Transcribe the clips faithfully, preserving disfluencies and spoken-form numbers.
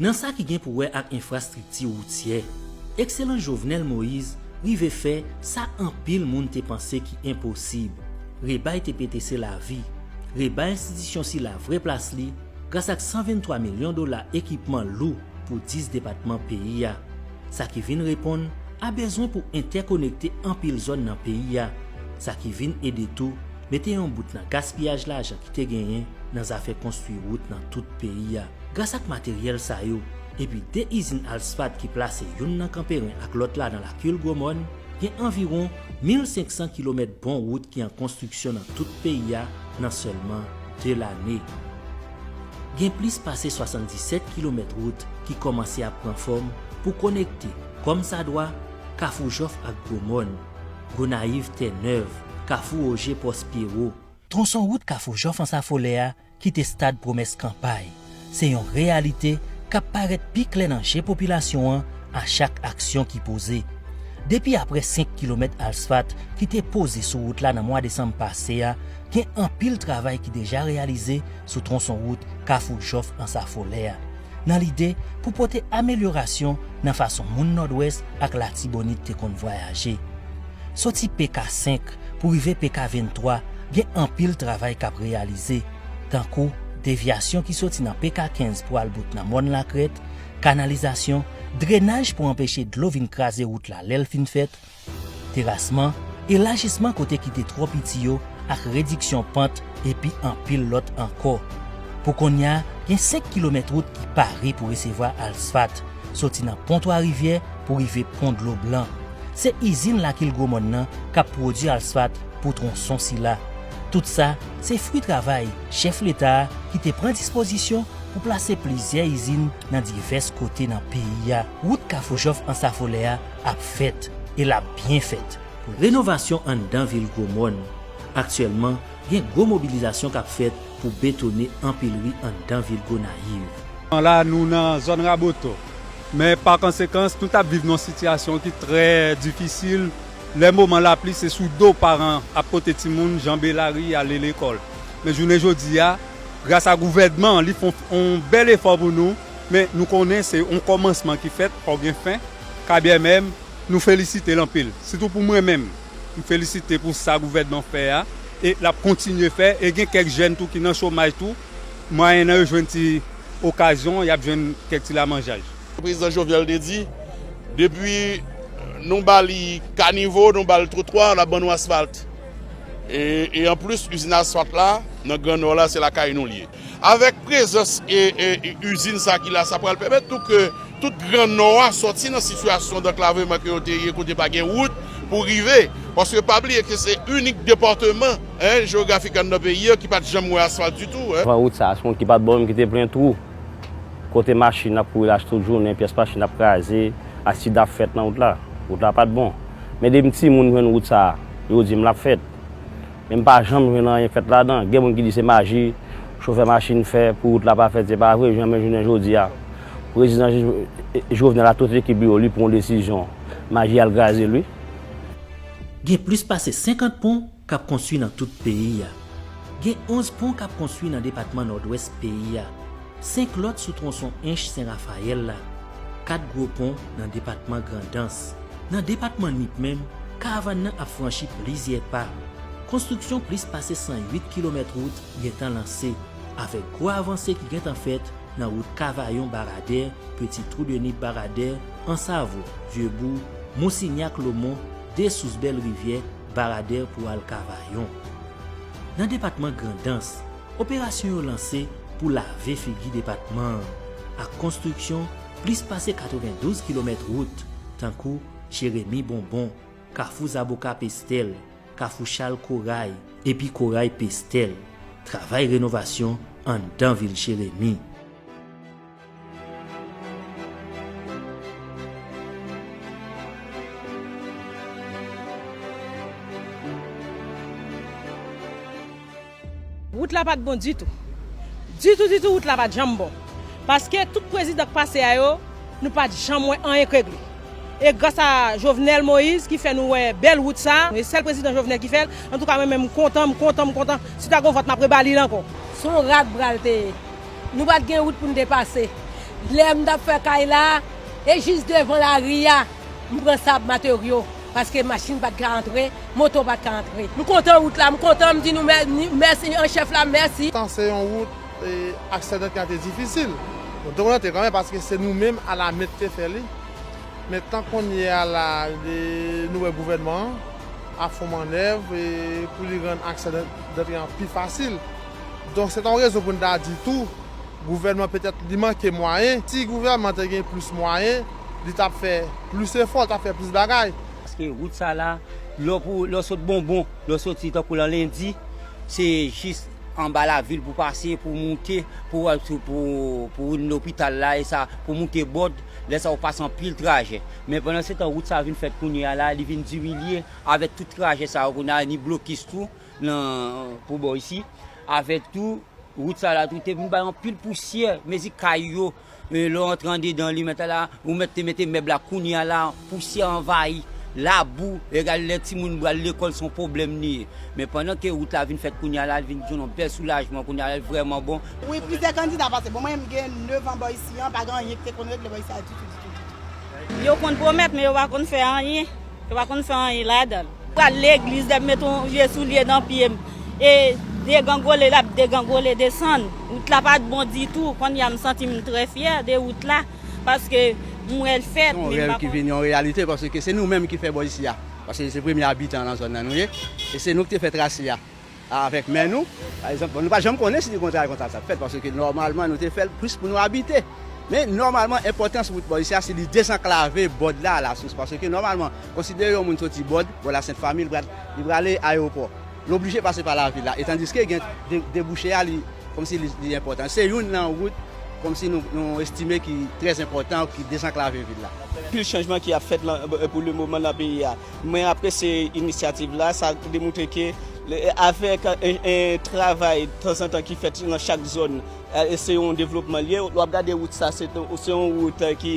Nan sa ki gen pou wè ak enfrastrikti woutyè, Ekselans Jovenel Moïse rive fè sa anpil moun te panse ki enposib. Rebay T P T C lavi, rebay enstitisyon sila vrè plas li gras ak san venntwa milyon dola ekipman lou pou dis depatman peyi a. Sa ki vin reponn a bezwen pou entèkonekte anpil zòn nan peyi a. Sa ki vin ede tou mete yon bout nan gaspiyaj lajan ki te genyen nan zafè konstwi wout nan tout peyi a. Gras ak materyèl sa yo, epi de izin alsfat ki plase youn nan Kanperen ak lòt la nan Lakil Gwomòn, gen anviwon mil senk san kilomèt bon wout ki an konstriksyon nan tout peyi a nan sèlman de lane. Gen plis pase swasanndisèt kilomèt wout ki kòmanse ap pran fòm pou konekte, kòmsadwa, Kafou Jòf ak Gwomòn, Gonayiv Tè Nèv, Kafou Oje Pòs Pyewo. Twonson wout Kafou Jòf Ansafolè a kite stad pwomès kanpay. Se yon reyalite k ap parèt pi klè nan je popilasyon an a chak aksyon ki poze. Depi aprè senk kilomèt alsfat ki te poze sou wout la nan mwa desanm pase a, gen anpil travay ki deja reyalize sou twonson wout Kafou Jòf Ansafolè a, nan lide pou pote amelyorasyon nan fason moun Nòdwès ak Latibonit te konn vwayaje. Soti P K senk pou rive P K venntwa, gen anpil travay k ap reyalize, tankou devyasyon ki soti nan P K kenz pou al bout nan Mòn Lakrèt, kanalizasyon, drenaj pou anpeche dlo vin kraze wout la lè l fin fèt, terasman, elajisman kote ki te twò piti yo ak rediksyon pant, epi anpil lòt ankò. Pou kounye a, gen senk kilomèt wout ki pare pou resevwa alsfat, soti nan pon Twa Rivyè pou rive pon Dlo Blan. Se izin Lakil Gwomòn nan k ap pwodui alsfat pou twonson sila. Tout sa, se fwi travay chèf Leta a ki te pran dispozisyon pou plase plizyè izin nan divès kote nan peyi a. Wout Kafou Jòf Ansafolè a ap fèt, e l ap byen fèt. Renovasyon anndan vil Gwomòn. Aktyèlman, gen gwo mobilizasyon k ap fèt pou betone anpil ri anndan vil Gonayiv. La, nou nan zòn Raboto. Men pa konsekans, nou t ap viv nan yon sitiyasyon ki trè difisil. Lè moman lapli, se sou do paran ap pote timoun, janbe lari, ale lekòl. Men jounen jodi a, gras a gouvènman an, li fè yon, yon bèl efò pou nou, men nou konnen se yon kòmansman ki fèt, fò gen fen. K B M M, nou felisite l anpil. Sitou pou mwen menm, m felisite pou sa gouvènman fè a, e l ap kontinye fè, e gen kèk jèn tou ki nan chomaj tou, mwayennan yo jwenn ti okazyon, y ap jwenn kèk ti lamanjay. Prezidan Jovenel te di, depi nou ba li kanivo, nou ba l twotwa, l ap ban nou asfalt. E, e anplis, izin asfalt la, nan Gran Nò la, se lakay nou l ye. Avèk prezans e, e, e izin sa ki la, sa pral pèmèt tou ke tout Gran Nò a sòti nan sitiyasyon danklavman ke yo te ye, kote pa gen wout pou rive. Paske pa bliye ke se inik depatman, en, jeografik anndan peyi a ki pa t janm wè asfalt ditou, en. Avan wout sa a, se yon ki pa t bon, ki te plen twou. Kote machin ap kouri lach tout jounen, pyès machin ap kraze, aksida ap fèt nan wout la. Wout la pa t bon. Men depi m timoun jwenn wout sa a, yo di m l ap fèt. Men m pa janm jwenn anyen fèt ladan. Gen moun ki di se maji chofè machin fè pou wout la pa fèt, se pa vre, janmen jounen jodi a. Prezidan Jo-, Jovenel ak tout ekip li yo, li pran yon desizyon, maji al kraze l, wi. Gen plis pase senkant pon k ap konstwi nan tout peyi a. Gen onz pon k ap konstwi nan depatman Nòdwès peyi a, senk lòt sou twonson Ench Sen Rafayèl la, kat gwo pon nan depatman Grandans. Nan depatman Nip menm, karavàn nan ap franchi plizyè pa. Konstriksyon plis pase san uit kilomèt wout gentan lanse, avèk gwo avanse ki gentan fèt nan wout Kavayon Baradè, Peti Twou de Nip Baradè, Ansavo, Vyebou, Mousinyak Lomon, Desous Bèl Rivyè, Baradè pou al Kavayon. Nan depatman Grandans, operasyon yo lanse pou lave figi depatman an, ak konstriksyon plis pase katrevendouz kilomèt wout, tankou Jeremi Bonbon, Kafou Zaboka Pestèl, Kafou Chal Koray, epi Koray Pestèl. Travay renovasyon anndan vil Jeremi. Wout la pa t bon ditou. Ditou, ditou, wout la pa t janm bon. Paske tout prezidan k pase a yo, nou pa t janm wè anyen k regle. E gras a Jovenel Moïse ki fè nou wè bèl wout sa, e sèl prezidan Jovenel ki fè l. Antouka, mwen menm, m kontan, m kontan, m kontan. Si ta gon vòt, m ap rebali l ankò. Se yon rat bra l te ye. Nou pa t gen wout pou n te pase. Lè m t ap fè kay la, e jis devan lari a, m pran sab materyo, paske machin pa t ka antre, moto pa t ka antre. M kontan wout la, m kontan, m di nou mè-, ni-, mèsi, an chèf la, mèsi. Tan se yon wout, e, aksedan ki te difisil. Nou te kontan kanmenm, paske se nou menm a la mèt te fè li. Men tan kounye a la, e, nou wè gouvènman an ap fè yon mannèv, e, pou li rann aksedan an pi fasil. Donk, se ta yon rezon pou n ta di tou, gouvènman petèt li manke mwayen. Si gouvènman te gen plis mwayen, li t ap fè plis efò, li t ap fè plis bagay. Paske wout sa la, lè w pou, lè w sot Bonbon, lè w soti tankou lan Lendi, se jis anba lavil pou pase, pou moute, pou, pou, pou vin lopital la, e sa, pou moute Bòd, lè sa w pase anpil trajè. Men pandan se tan, wout sa vin fèt kounye a la, li vin diminye avèk tout trajè sa yo kounye a, ni blokis tou, nan, pou bò isi, avèk tou, wout sa la tou te vin bay anpil pousyè, mezi kay yo, e, lè w antre andedan li, mèt la, ou mèt te mete mèb la, kounye a la, pousyè anvayi, labou, egal lè timoun pral lekòl, se yon pwoblèm li ye. Men pandan ke wout la vin fèt kounye a la, li vin jwenn yon bèl soulajman, kounye a la, li vrèman bon. Wi, plizyè kandida pase. Bon, mwen menm, m gen nèf an bò isi an, pa gen anyen ki te konn regle bò isi a ditou, ditou, ditou. Yo konn pwomèt, men yo pa konn fè anyen. Yo pa konn fè anyen ladan l. Pral legliz, lè m met yon vye soulye nan pye m, e degangole, l ap degangole desann. Wout la pa t bon ditou. Kounye a, m santi m trè fyè de wout la, paske m wè l fèt, men m pa konn. Se yon rèv ki vin yon reyalite, paske se nou menm ki fè bò isi a. Paske se premye abitan nan zòn nan nou ye. E se nou ki te fè trase a. Avèk mè nou, pa egzanp, bon, nou pa janm konnen si yon travay konsa t ap fèt, paske nòmalman, nou te fè l plis pou nou abite. Men, nòmalman, enpòtans wout bò isi a, se li dezanklave Bòd la, Lasous, paske nòmalman, konsidere yon moun soti Bòd, bò Lasent Fami, li pral, li prale ayewopò. Li oblije pase pa lavil la, e tandiske gen de-, debouche a, li, kòmsi li, li enpòtan. Se youn nan wout, kòmsi nou, nou estime ki trè enpòtan, ki dezanklave vil la. Anpil chanjman ki ap fèt lan, pou le moman nan peyi a. Mwen apresye inisyativ la, sa demontre ke, le, avèk, e, e, travay tanzantan ki fèt nan chak zòn, e, se yon devlopman l ye. W ap gade wout sa, se, se yon wout, e, ki,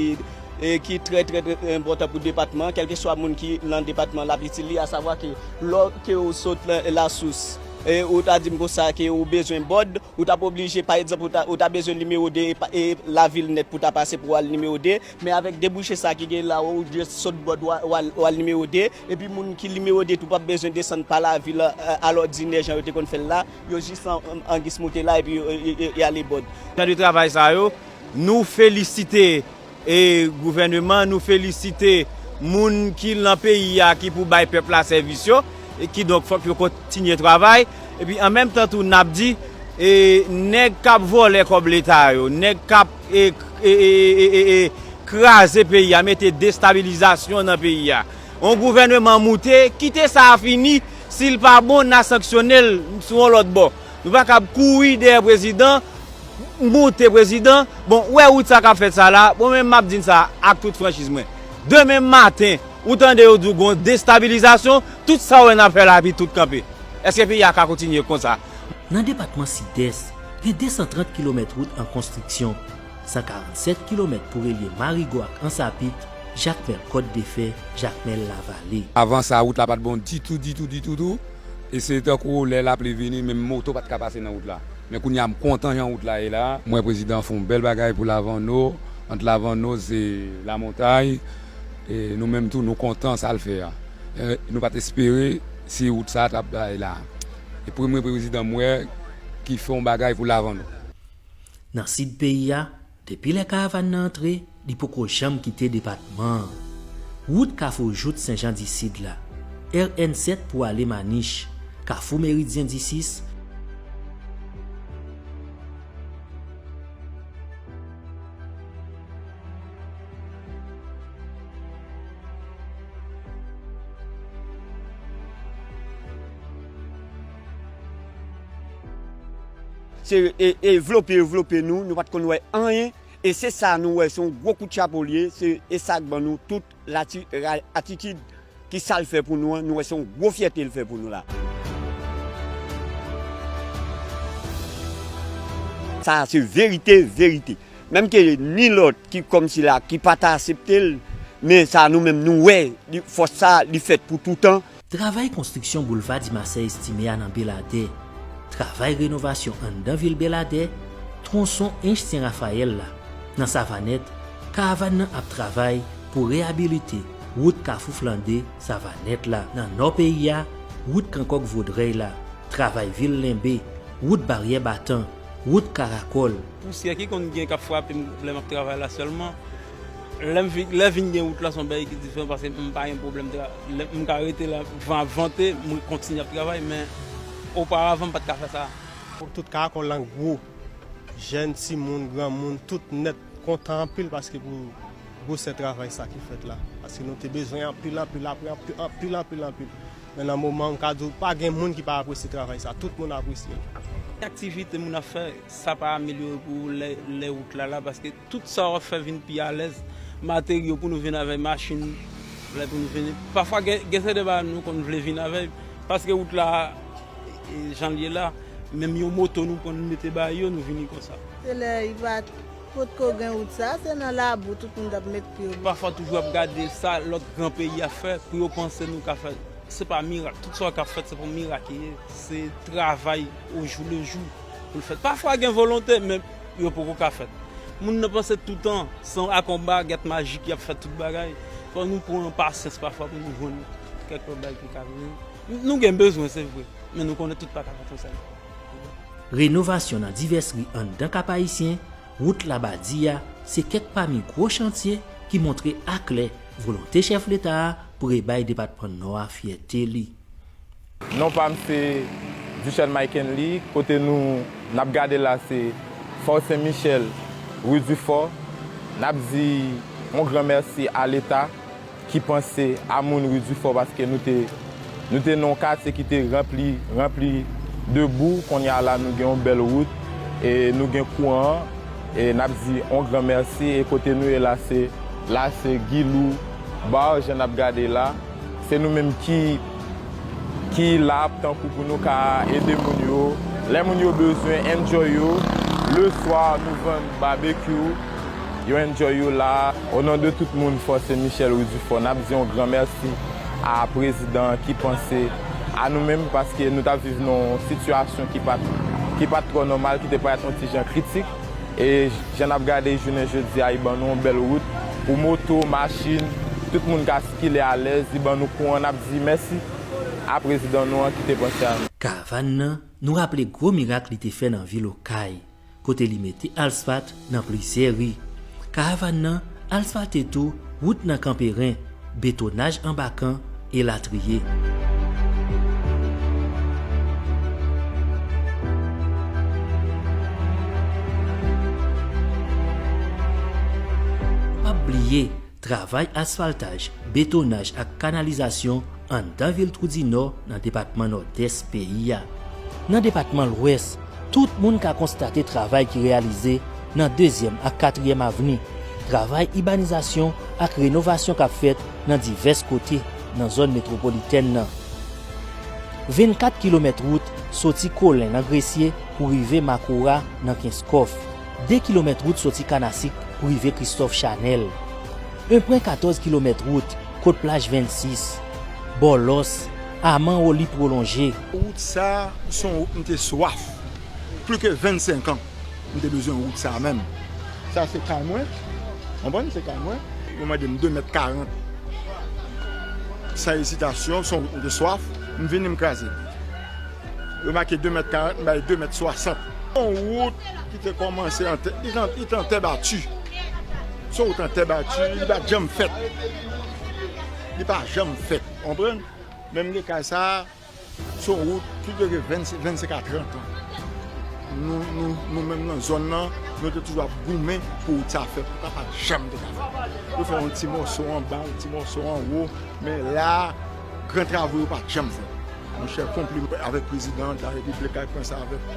e, ki trè, trè, trè enpòtan pou depatman an, kèlkeswa moun ki nan depatman l ap itil li, asavwa ke lò ke w sot la, Lasous, e, ou ta di m konsa ke ou bezwen Bòd, ou t ap oblije, pa egzanp, ou ta, ou ta bezwen nimewo de e pa, e lavil nèt pou ta pase pou w al nimewo de, men avèk debouche sa ki gen la, ou jis sot Bòd, w a, w a, w al nimewo de, epi moun ki nimewo de tou p ap bezwen desann pa lavil, e, alòdinè jan yo te konn fè l la, yo jis an, an, an gis moute la, epi yo, yo, yo, yo ale Bòd. Jan de travay sa yo, nou felisite e gouvèneman, nou felisite moun ki lan peyi a ki pou bay pèp la sèvis yo, e kidonk fòk yo kontinye travay. Epi an menm tan tou, n ap di, e nèg k ap vòlè kòb leta yo, nèg k ap, e, e, e, e, e, e kraze peyi a, mete destabilizasyon nan peyi a. Yon gouvèneman moute, kite sa a fini, si l pa bon, n a sanksyone l sou yon lòt bò. Nou pa kab kouri dèyè prezidan, moute prezidan. Bon, ou wè wout sa k ap fèt sa la, bon, men m ap di n sa ak tout franchiz mwen. Demen maten, ou tande yo di w gon destabilizasyon, tout sa w wè n ap fè la epi tout kanpe. Èske peyi a ka kontinye konsa? Nan depatman Sidès, gen de san trant kilomèt wout an konstriksyon, san karannsèt kilomèt pou relye Marigo ak Ansapit, Jakmèl Kòt de Fè, Jakmèl Lavale. Avan sa, wout la pa t bon ditou, ditou, ditou, tou. E se tankou lè lapli vini, menm moto pa t ka pase nan wout la. Men kounye a, m kontan jan wout la ye la. M wè prezidan fè yon bèl bagay pou Lavanno. Ant Lavanno, se Lamontay. E nou menm tou, nou kontan sa l fè a. E nou pa t espere si wout sa a t ap bay la. E premye prezidan m wè ki fè yon bagay pou Lavanno. Nan sid peyi a, depi lè karavàn nan antre, li poko janm kite depatman an. Wout Kafou Jout Senjan Disid la, R N sèt pou ale Manich, Kafou Meridyen Disis, Se, e, e, vlope yo vlope nou, nou pa t konn wè anyen. E se sa nou wè, se yon gwo kout chapo l ye, se, e sa k ban nou tout lati-, ra-, atitid ki sa l fè pou nou an, nou wè se yon gwo fyète l fè pou nou la. Sa a se verite, verite. Menm ke ni lòt ki kòmsi la, ki pa ta aksepte l, men sa nou menm nou wè, li, fòs sa a, li fèt pou toutan. Travay konstriksyon boulva Dimasè Estime a nan Beladè, travay renovasyon anndan vil Beladè, twonson Ench Sen Rafayèl la, Nan Savanèt, karavàn nan ap travay pou reyabilite wout Kafou Flande Savanèt la. Nan nò peyi a, wout Kankòk Vodrèy la, travay vil Lenbe, wout Baryè Batan, wout Karakòl. Pousyè ki konn gen k ap frape m lè m ap travay la sèlman. Lè m vin, lè vin gen wout la, se yon bagay ki diferan paske m pa gen pwoblèm tra-, lè m ka rete la, van ap vante, m kontinye ap travay, men oparavan m pa t ka fè sa. Tout Karakòl lan gwo, jèn, timoun, granmoun, tout nèt kontan anpil paske pou gwosè travay sa ki fèt la. Paske nou te bezwen anpil, anpil, apre anpil, anpil, anpil, anpil. Men nan moman, m ka di w, pa gen moun ki pa apresye travay sa. Tout moun apresye l. Aktivite moun ap fè, sa pa amelyore pou lè, lè wout la la, paske tout sa w ap fè vin pi alèz. Materyo pou nou vin avèk machin, lè pou nou vin. Pafwa, gen, gen sèten bagay nou konn vle vin avèk, paske wout la, e, jan l ye la, menm yon moto nou pran, nou mete ba yo, nou vini konsa. Se lè li pa t, potko gen wout sa, se nan labou tout moun t ap met pye yo. Pafwa toujou ap gade sa lòt gran peyi ap fè, pou yo panse nou ka fè. Se pa mirak. Tout sa k ap fèt, se pou mirak li ye. Se travay o jou le jou pou l fèt. Pafwa gen volonte, men yo poko ka fèt. Moun nan panse toutan, se ak yon bagèt majik y ap fè tout bagay. Fò nou pran pasyans pafwa pou nou jwenn kèk lòt bagay ki ka vini. Nou gen bezwen, se vre, men nou konnen tout pa ka fèt yon sèl fwa. Renovasyon nan divès ri anndan Kap Ayisyen, wout Labadi a, se kèk pami gwo chantye ki montre aklè volonte chèf Leta a pou rebay depatman Nò a fyète li. Non pa m se Duchène Mike Henley, kote nou, n ap gade la se Fò Sen Michèl, Rue du Fort. N ap di yon gran mèsi a Leta ki panse a moun Rue du Fort, paske nou te, nou te nan yon katye ki te ranpli, ranpli de bou. Kounye a la, nou gen yon bèl wout, e nou gen kouran, e n ap di yon gran mèsi. E kote nou ye la, se, la se Guilou Bar, jan n ap gade la. Se nou menm ki, ki la tankou pou nou ka ede moun yo. Lè moun yo bezwen enjoy yo, le swa nou vann babekyou, yo enjoy yo la. O non de tout moun Fò Sen Michèl, Rue du Fort, n ap di yon gran mèsi a prezidan ki panse a nou menm, paske nou t ap viv nan yon sitiyasyon ki pa t, ki pa t twò nòmal, ki te parèt yon ti jan kritik. E jan n ap gade jounen jodi a, li ban nou yon bèl wout pou moto, machin, tout moun ka sikile alèz, li ban nou kouran, n ap di mèsi a prezidan nou an ki te panse a nou. Karavàn nan, nou raple gwo mirak li te fè nan vil Okay, kote li mete asfalt nan plizyè ri. Karavàn nan asfalte tou wout nan Kanperen, betonaj anba kan, elatriye. Pa bliye, travay asfaltaj, betonaj ak kanalizasyon anndan vil Twou di Nò nan depatman Nòdès peyi a. Nan depatman Lwès, tout moun ka konstate travay ki reyalize nan Dezyèm ak Katriyèm Avni, travay ibanizasyon ak renovasyon k ap fèt nan divès kote nan zòn metwopolitèn nan. Vennkat kilomèt wout soti Kolen nan Gresye pou rive Makora nan Kenskòf. De kilomèt wout soti Kanasik pou rive Kristòf Chanèl. En pwen katòz kilomèt wout kot plaj vennsis, Bòlòs, Aman Oli pwolonje. Wout sa a, se yon wout m te swaf. Plis ke vennsenk an, m te bezwen wout sa a menm. Sa se kay mwen. Konprann? Se kay mwen. Yo mande m de mèt karant. San ezitasyon, se yon wout m te swaf. M vini, m kraze l. Yo make de mèt karant, m bay de mèt swasant. Yon wout ki te kòmanse an tè, li te, li te an tè bati. Se yon wout an tè bati, li pa t janm fèt. Li pa janm fèt, konprann? Menm le kay sa a, se yon wout ki dure vennsenk, vennsenk a trant an. Nou, nou, nou menm nan zòn nan, nou te toujou ap goumen pou wout sa fèt, wout la pa t janm te ka fèt. Yo fè yon ti mòso anba, yon ti mòso anwo, men la, gran travo yo pa t janm fèt. Monchè, konpliman avèk prezidan de la repiblik la ki pran sa avèk,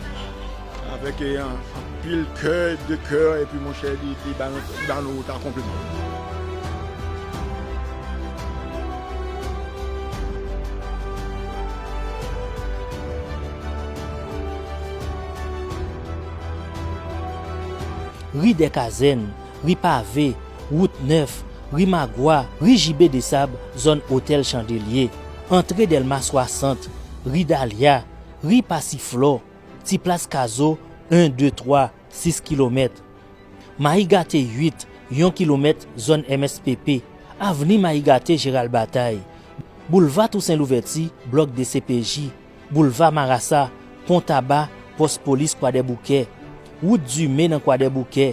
avèk, eh, an, anpil kè, de kè, epi monchè, li, li ba nou, li ba nou wout la konpliman. Ri dè Kazèn, ri Pave, wout Nèf, ri Magwa, ri Jibe Desab, zòn Otèl Chandelye, antre Dèlma swasant, ri Dalya, ri Pasiflò, ti plas Kazo, en, de, twa, sis kilomèt. Mayi Gate uit, yon kilomèt zòn M S P P, avni Mayi Gate Jeral Batay, boulva Tousen Louvèti, blòk D C P J, boulva Marasa, pon Taba, pòs polis Kwadèboukè, wout Dime nan Kwadèboukè,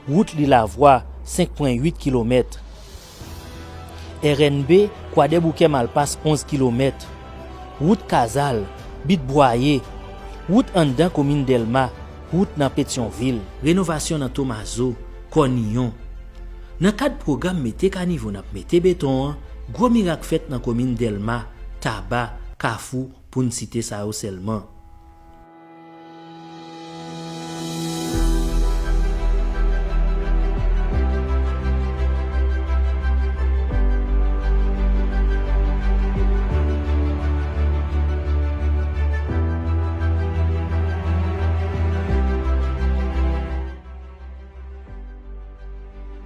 wout Lilavwa, senk pwen uit kilomèt. R N B, Kwadèboukè Malpas, onz kilomèt. Wout Kazal, Bit Bwaye, wout anndan komin Dèlma, wout nan Petyonvil. Renovasyon nan Tomazo, Kòniyon. Nan kad pwogram mete kanivo n ap mete beton an, gwo mirak fèt nan komin Dèlma, Taba, Kafou, pou n site sa yo sèlman.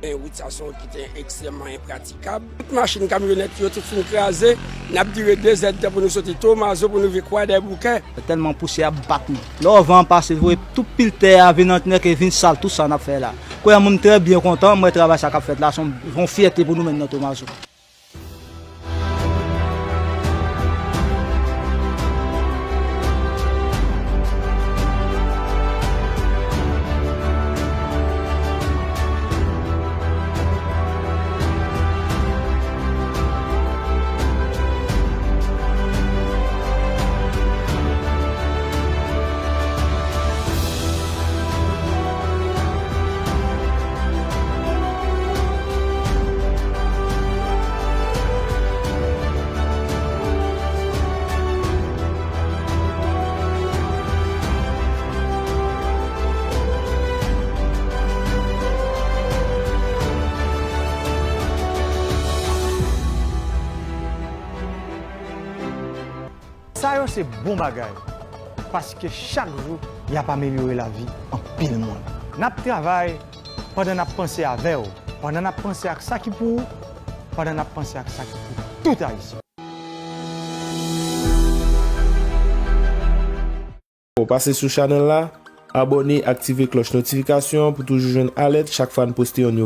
Men wout sa se yon wout ki te ekstrèmman enpratikab. Tout machin kamyonèt yo tout fin kraze. N ap dire de zèdtan pou nou soti Tomazo pou nou rive Kwadèboukè. Tèlman pousyè ap bat nou. Lè w van an pase, l voye tout pil tè a vin antre ke vin sal tout sa n ap fè la. Kounye a moun trè byen kontan, m wè travay sa k ap fèt la, se yon, yon fyète pou nou menm nan Tomazo. Sa yo se bon bagay, paske chak jou y ap amelyore lavi anpil moun. N ap travay pandan n ap panse avè w, pandan n ap panse ak sa ki pou ou, pandan n ap panse ak sa ki pou tout Ayisyen. Ou pase sou chanèl la, abòne, aktive klòch notifikasyon pou toujou jwenn alèt chak fwa n poste yon nouvo